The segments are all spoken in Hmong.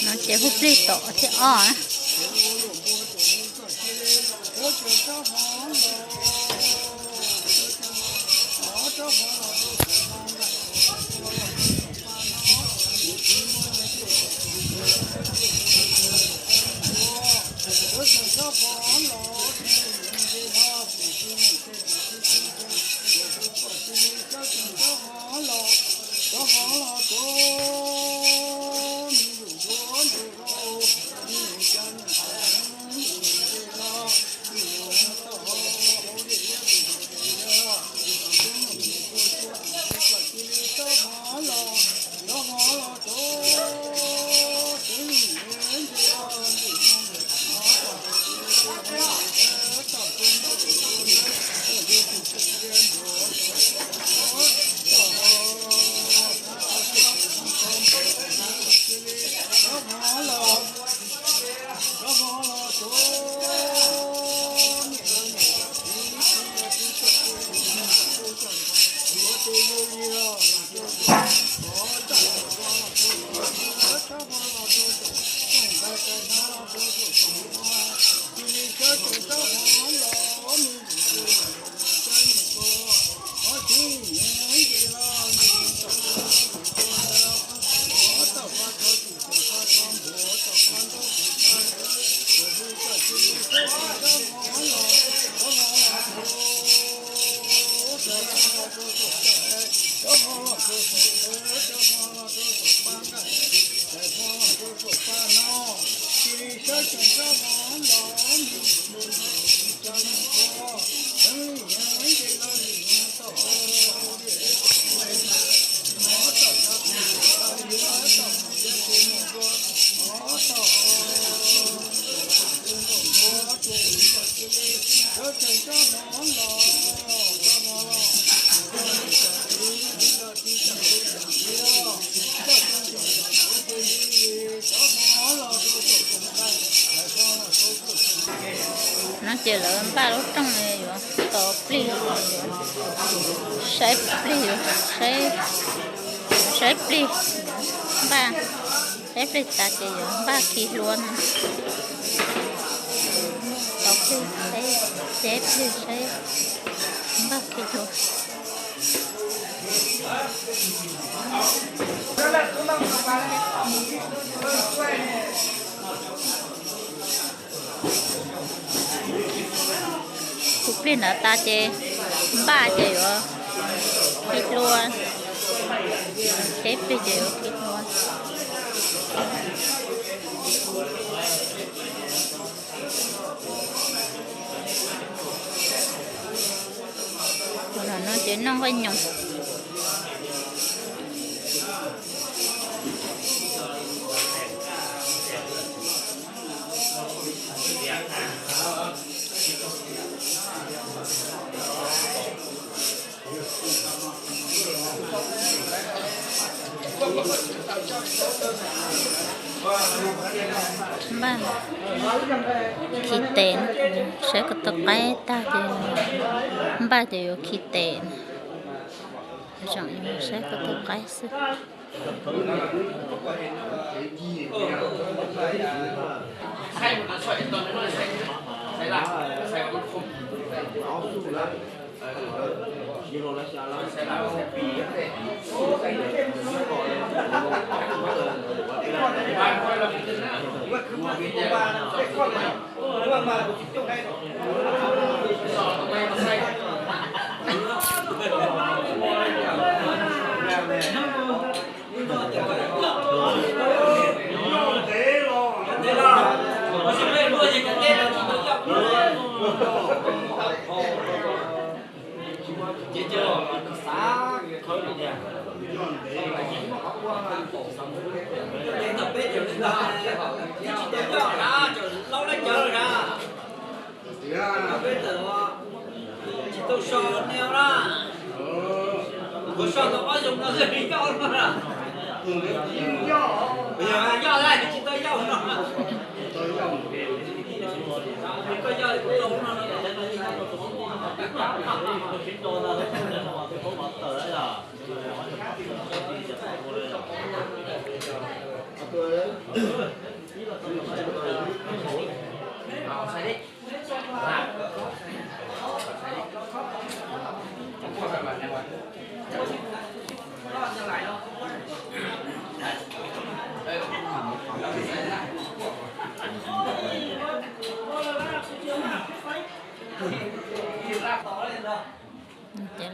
Ces hu plig tom thiab os. No ces lawv npaj lub rooj yuav tos plig, saib plig, saib plig, npaj, saib plig tas ces yuav npaj khi hlua no. Tos plig saib, saib plig saib, npaj khi hlua. Hu plig nrad tas ces npaj ces yuav khi hlua, saib plig ces yuav khi hlua. Tus no ces noj nqaij nyoos. Npaj khi tes, saib ko taw qaib tag ces npaj ces yuav khi tes. Saib ko taw qaib xwb. Tsis tau so ne na. Kuv so tau ob xyoos no xwb yoj no. Yoj lawm tsis tau yoj no. Koj yoj kuv tau no. Ces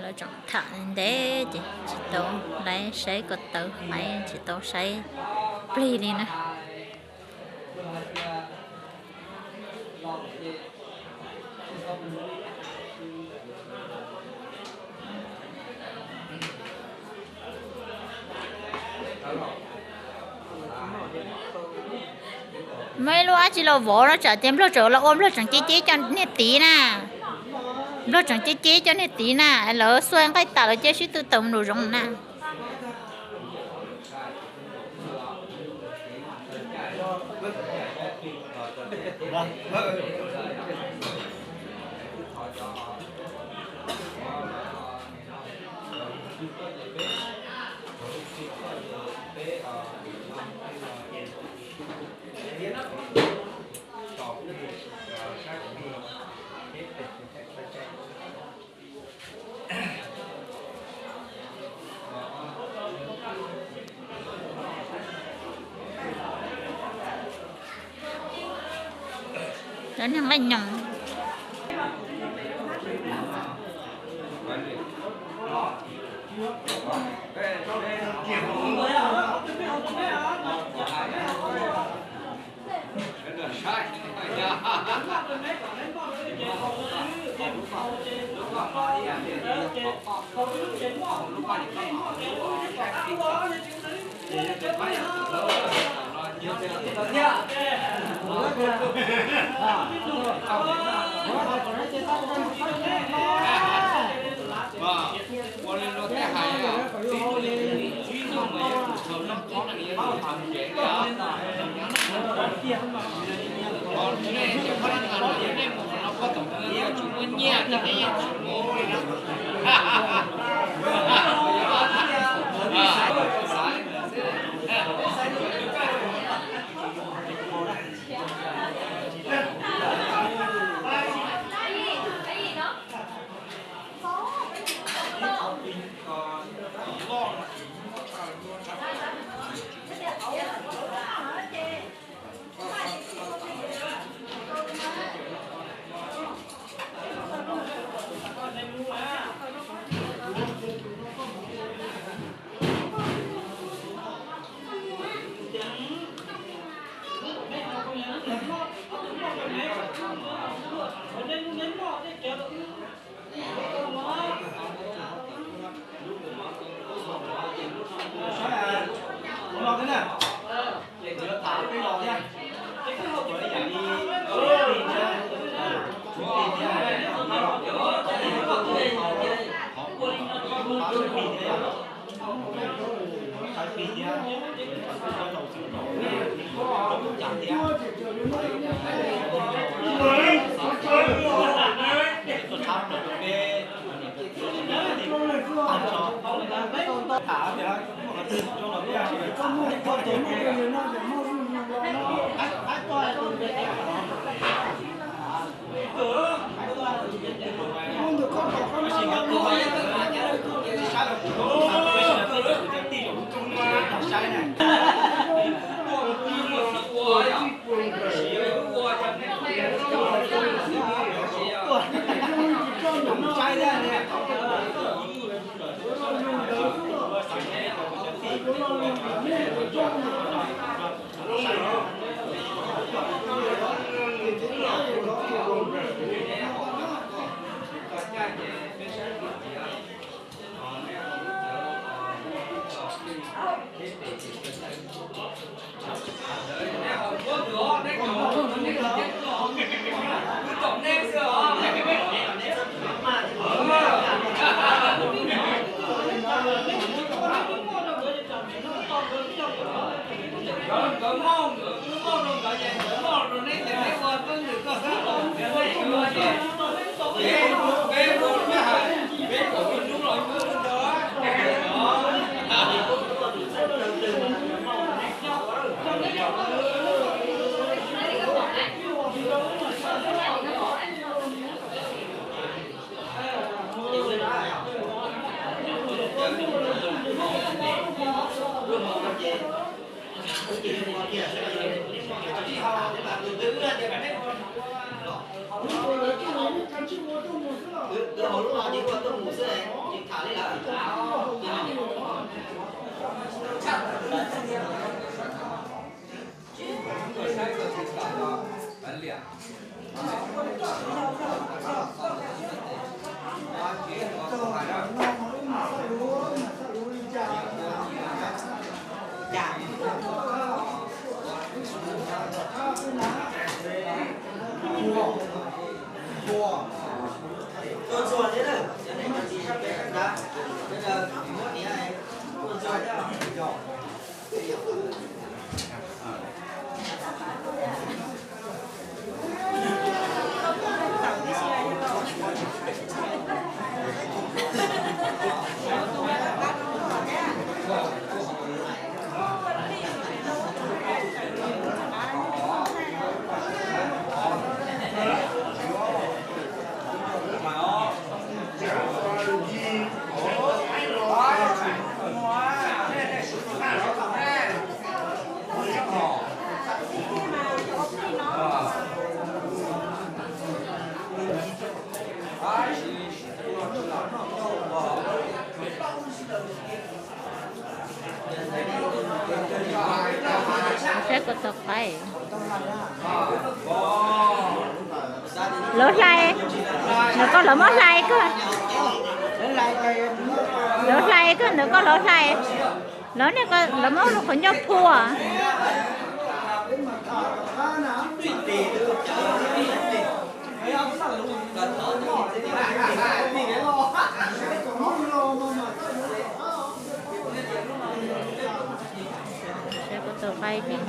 lawv tseem tham ntev ces tsis tau, lawv saib ko taw hais tsis tau saib plig li na. Muaj ib lub dab tsi los vov no tsam ces Nplog tseem los ua, Nplog tseem ceb ceb cov niag tid na. Nplog tseem ceb ceb cov niag tid na, lawv xuas nqaij tas lawv cia sib tw tawm mus nraum zoov na. Cov niag nqaij nyoos. Saib koj tau qaib. Lawv hlais, ntawm koj lawv muab hlais kawg. Lawv hlais kawg, ntawm koj lawv hlais. Lawv niaj, lawv muab lub qhov ncauj phua. Saib koj tau qaib thiab.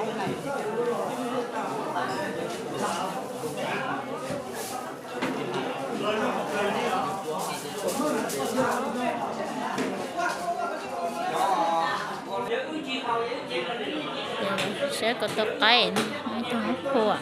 Saib koj tau qaib, ib tug muab phua.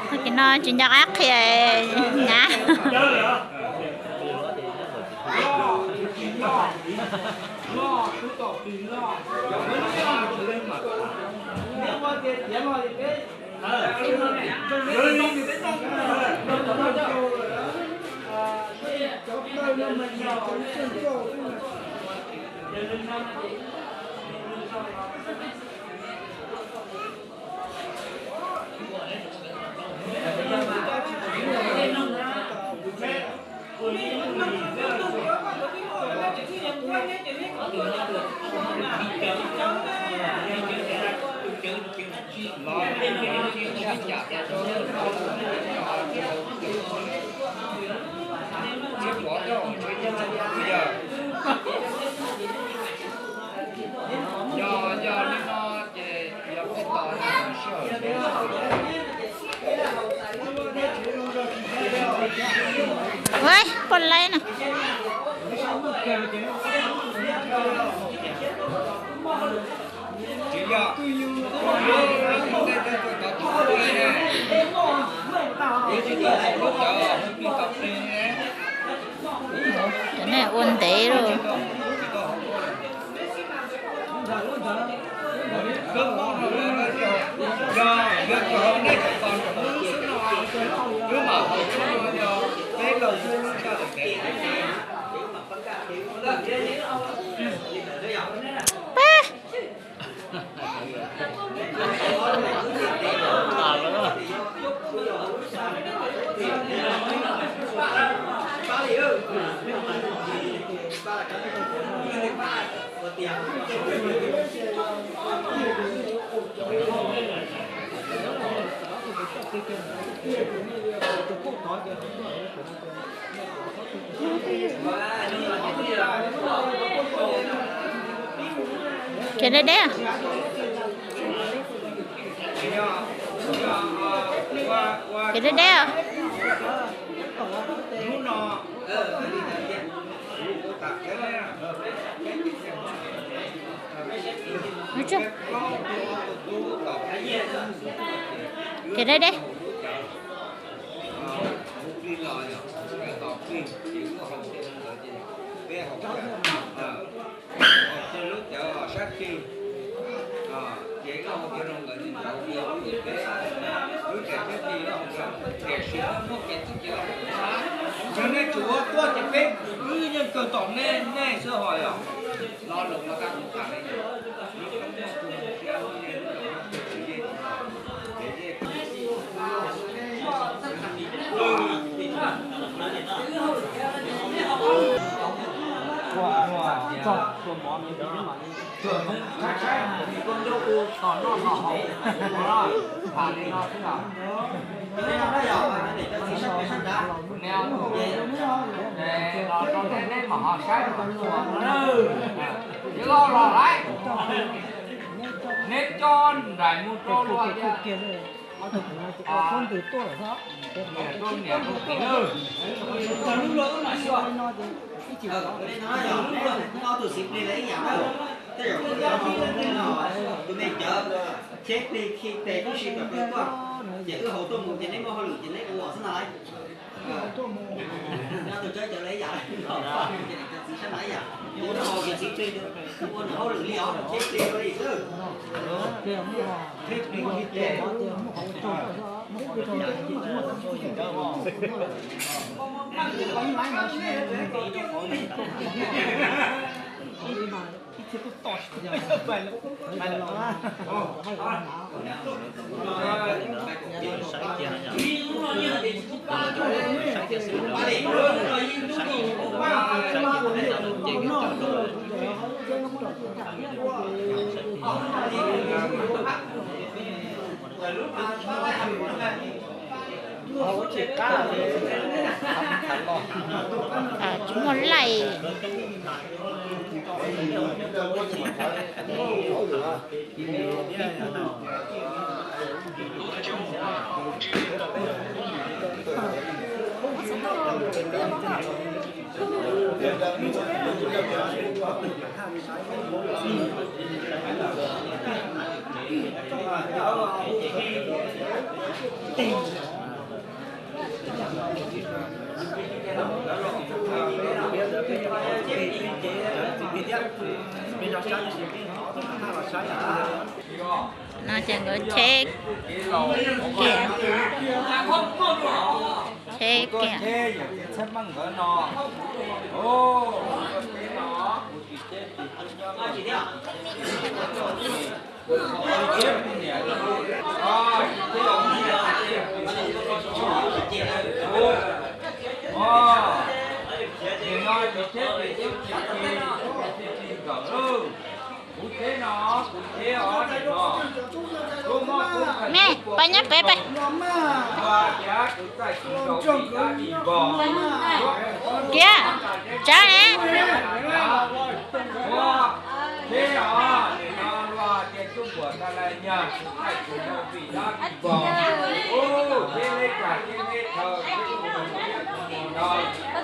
Tag kis no tsis nco qab qhia na. Ua, poj laib no. Cov nej ua ntev lawm. Kev deb deb. Kev deb deb. Kev deb deb. Yog nej tsis ua tuaj ces peb wb yeej kawg tom nej, nej sib ho yom. Neb los los lais, neb coj nraim mus rau luag tias niam rau niam rau txiv lawm. Tus me cawv cheb plig khi tes tib si kom peb tuaj, ces wb haus tuaj mus ces neb muaj hauj lwm ces neb ua xwb na lauj. Tus tsawb cawv li ib yam, ces niam cov txiv sab na ib yam, ua nws haus ces txiv plig, ua nws hauj lwm li os, cheb plig ua li xwb. Tsis muaj laij. No ces nkawd cheb kiag, cheb kiag. Me, pab nyob pem peb. Kiag, tsab ne.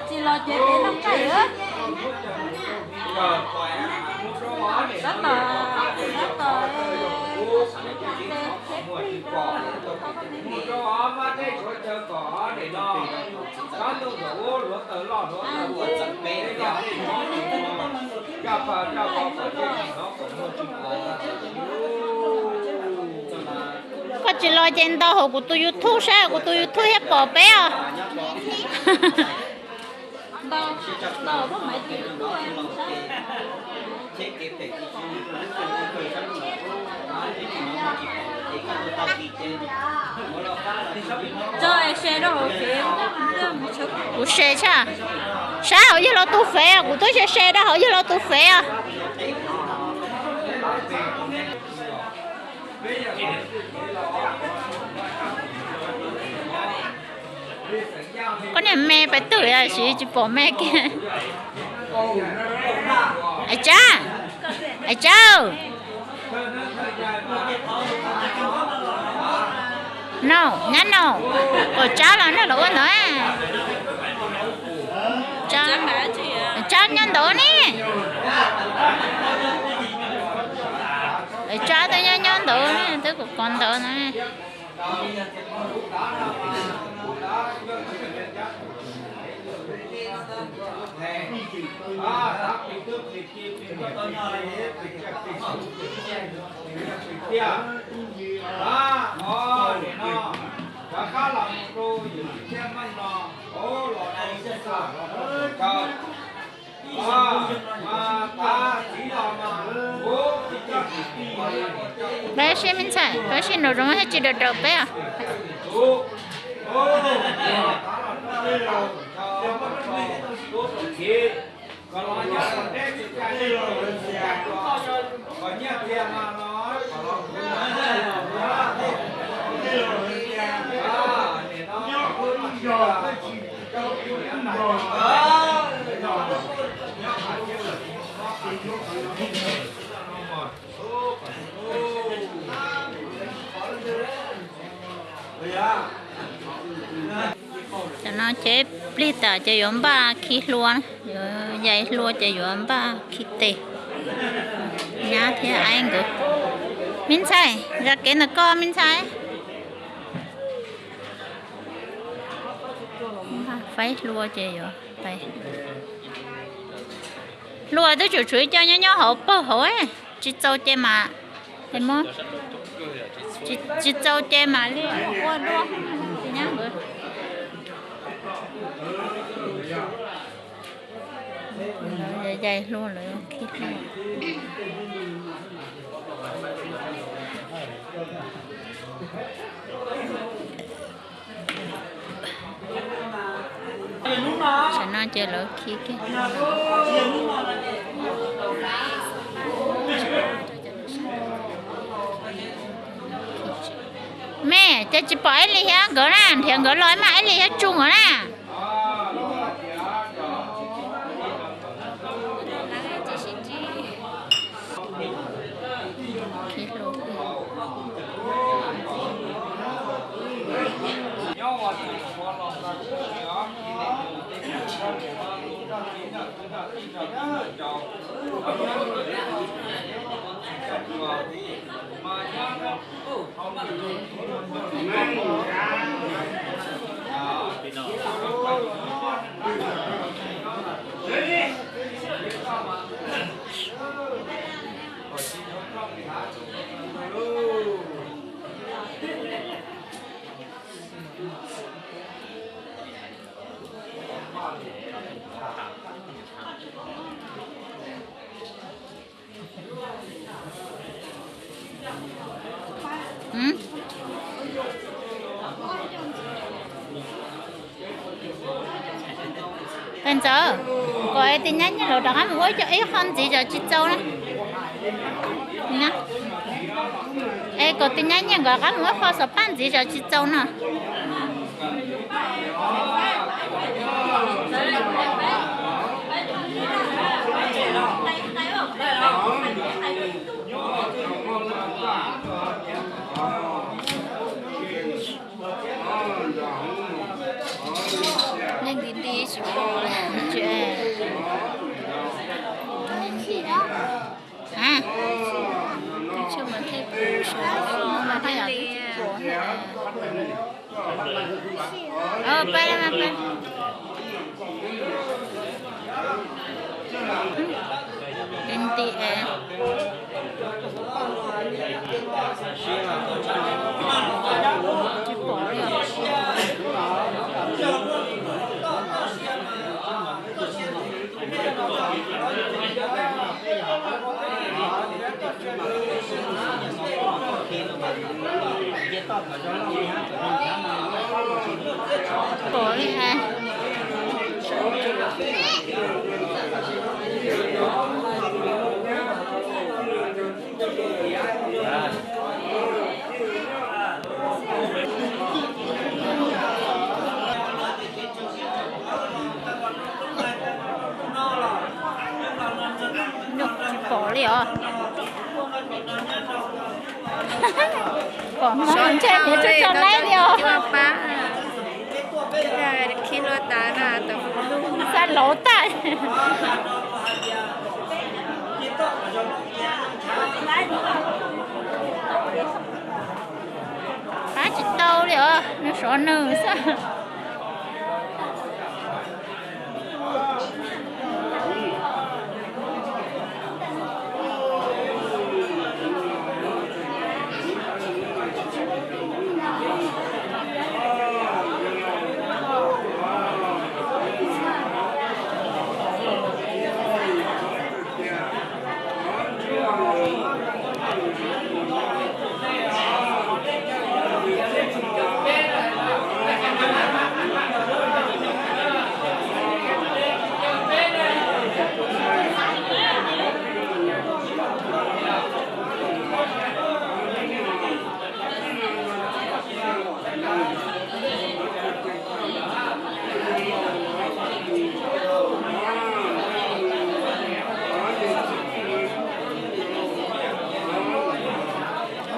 Tsis los ces peb noj tsaij. Tab tom, tab tom, mus rau mab tej suav chaw kom nim no sab ntuj ntawm ub hluav taws loj hluav taws ua txeem peb caj pas caj pom kom tej sim no kom muag tsis pom. Tsis los ces ntaus hauv kuv tus YouTube saib, kuv tus YouTube thiaj pom peb os. Kuv share tshaj, saib hauv yawg laus tus fev os, kuv twb share share rau hauv yawg laus tus fev os. Koj niag me pais twg, tab sis tsis pom me kiag. Ais Tsab, Ais Tsab, no nyab no, kom Tsab los nrog lawv ua ntawd. Tsab nyob ntawd ne. Tsab twb nyob nyob ntawd ne, twb kom kov ntawd no. Peb sib me ntxhais, peb sib nraum zoov thiaj tsis raws raws peb os. Cov no ces plig tas ces yuav npaj khi hlua, yuav yais hlua ces yuav npaj khi tes. Nyab thiab aib nkawd. Me ntxhais, zam kev ntawm koj me ntxhais. Npaj faib hlua ces yuav pais. Hlua twb tsum tshuav ib co nyob nyob hauv pawg hauv, tsis txaus ces mam, tsis txaus ces mam li ua dua. Yais hlua lawm khi hlua. Tam no ces lawv khi kiag. Me, cas tsis pom Eb Lis thiab nkawd na, nrhiav nkawd los mas Eb Lis thiab Tsu nkawd na. Pes ntxawm, kom tis nyab nyiaj los rov qab mus ua ib qho ntxiv tsam tsis txaus na. Es kom tis nyab nyiaj nkawd rov qab mus ua qho xov paj ntxiv tsam tsis txaus no. Leej nti nti tsis pom li. Peb mas peb, leej nti es Pom li hais. Tsis pom li os. Pom hmo ntshe nws tsuag tsuag laib li os. Xa laus tag. Pab tsis tau li os, nws sov nws xwb.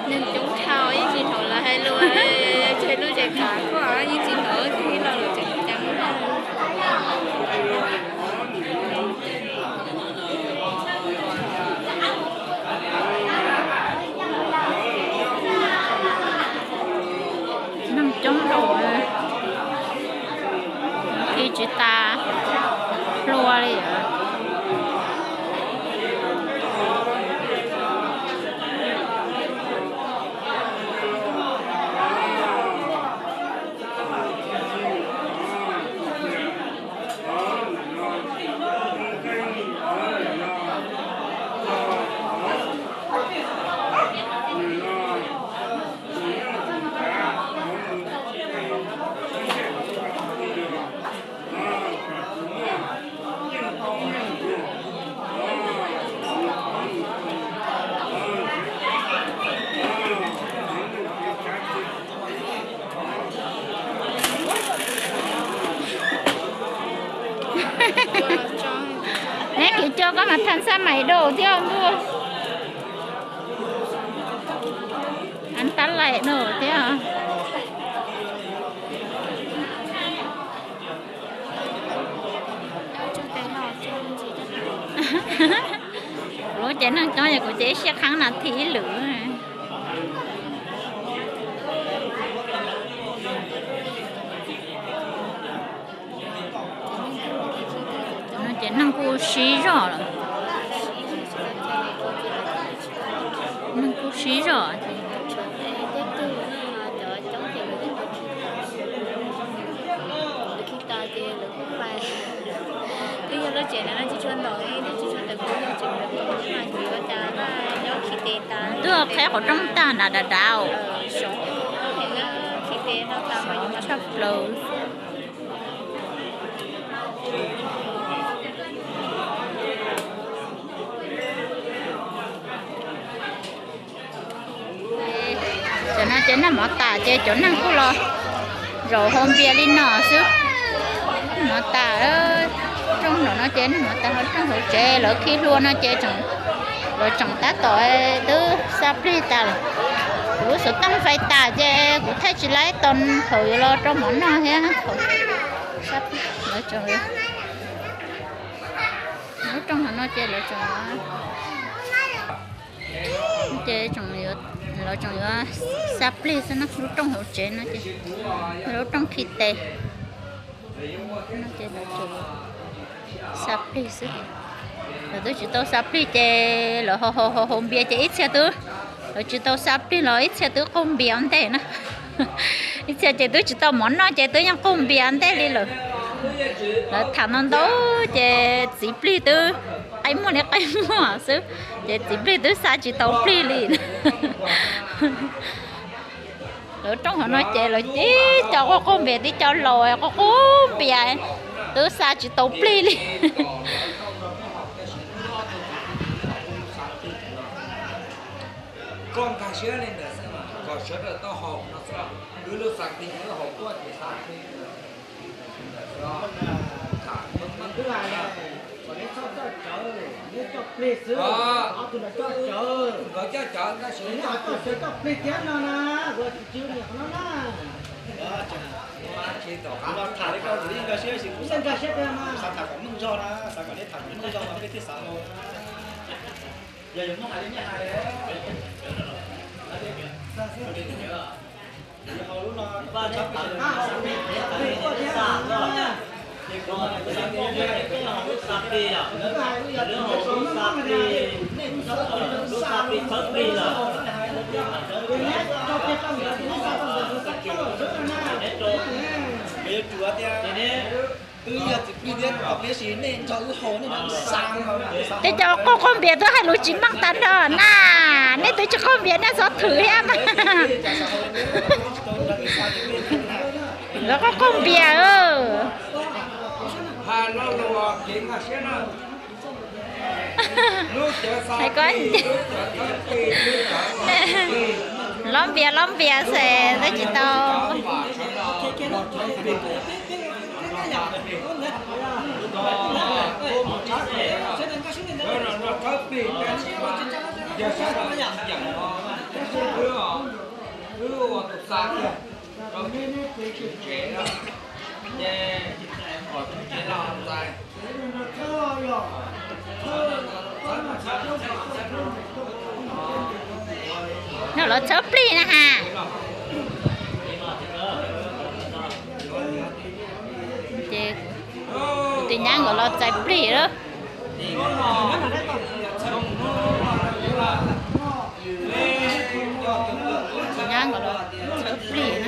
Neeg coob dhau, ib tsis thaum lawv hais lus, ces lub zes kav koj ib tsis thaum ib los lawv tseem ceev. Neeg coob dhau, khi tsis tas hlua li. Neb kev coj koj mas thaj xab mais dau thiab ntuj. An tab laim no thiab. Kuv ces neeg coob es kuv ces ib siab qhaeb nas this ib lwm. No ces neeg kuj sib zog lawm. Neeg kuj sib zog. Twb yog lub tsev no tsis tshua ntaus, twb tsis tshua tawm kuv yog tsev ntaus kuv mas kuv yuav cas nyob khi tes tas. Twb qheb qhov rooj tag nrad dav dav. Tshaj plaws. Cov no ces noj mov tas ces cov neeg kuj los zaum hau npias li no xwb. Mov tas, rooj no ces noj mov tas, rooj hauv tsev lawv khi hlua no ces lawv tseem tab tom twb xa plig tas lawm. Kuv lub xov tooj fais tas ces kuv thaij tsis laib tau thaum yuav los rau mov noj thiab. Lub rooj hauv no ces lawv tseem ces lawv tseem yuav xa plig xwb na, lub rooj hauv tsev no ces lub rooj khi tes. Xa plig xwb. Lawv twb tsis tau xa plig ces lawv hau hau hau npias ces ib txhia twb, lawv tsis tau xa plig los ib txhia twb qaug npias ua ntej na. Ib txhia ces twb tsis tau mov noj ces twb yeej qaug npias ua ntej li lawm. Lawv tham ntau ntau ces txiv plig twb Qaib muag li qaib muag xwb, ces txiv plig twb xa tsis tau plig li. Lawv rooj hauv no ces lawv tib co quaj quaj npias, tib co laus quaj quaj npias, twb xa tsis tau plig li. Koj nkag siab li ntawd xwb mas kom sawv daws tau haus no xwb, wb lub xav plig wb haus tuaj ces xav plig. Nkawd coj cawv tab sis tham li koj tus ib nkag siab, xav tham kom meej zog na, xav kom nej tham kom meej zog mas peb thiaj xav mus. Yog yus muab hais li nej hais, twb yog txiv plig thiab, tab sis nej nrog wb haus nej xav. Tej cov quaj quaj npias twb hais lus tsis meej tag nrho na, nej twb tsis quaj npias nej xov thwm thiab mas. Nkawd quaj quaj npias. Hais koj, lob npias lob npias xwb twb tsis tau. No los txhawb plig na ha. Ces tus nyab nkawd los txais plig lawm. Tus nyab nkawd los txhawb plig na.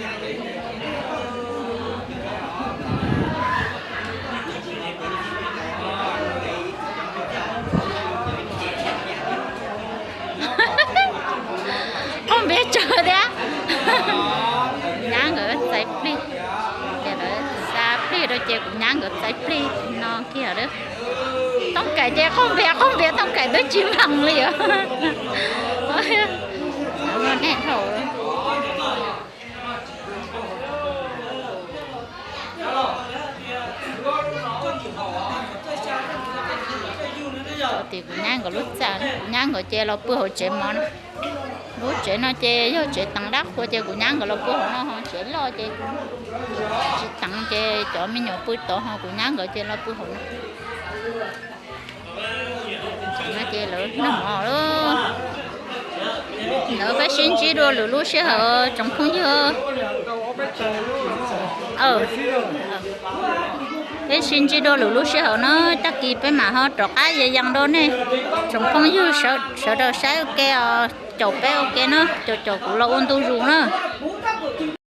Quaj npias tsawg thiab. Nyab nkawd txais plig, ces lawv xa plig rau ces kuv nyab nkawd txais plig no kiag lawm. Tooj Kaim ces quaj npias quaj npias, Tooj Kaim twb tsis mloog li os. Nej dhau. Tim kuv nyab nkawd lub txaj, kuv nyab nkawd ces los pw hauv tsev mov na. Lub tsev no ces yog tsev teev dab qhuas ces kuv nyab nkawd los pw hauv no, ho tsev loj ces tsis teev ces cov me nyuam pw tod, ho kuv nyab nkawd ces los pw hauv no. Ces lawv noj mov lawm. Ntawd peb sib ntsib dua lwm lub sij hawm tsoom phooj ywg. Peb sib ntsib dua lwm lub sij hawm na, tag kis peb mam ho rov qab yees rau nej tsoom phooj ywg sawv daws saib ua ke os, caum peb ua ke na, caum caum kuv los ua ntu zus na.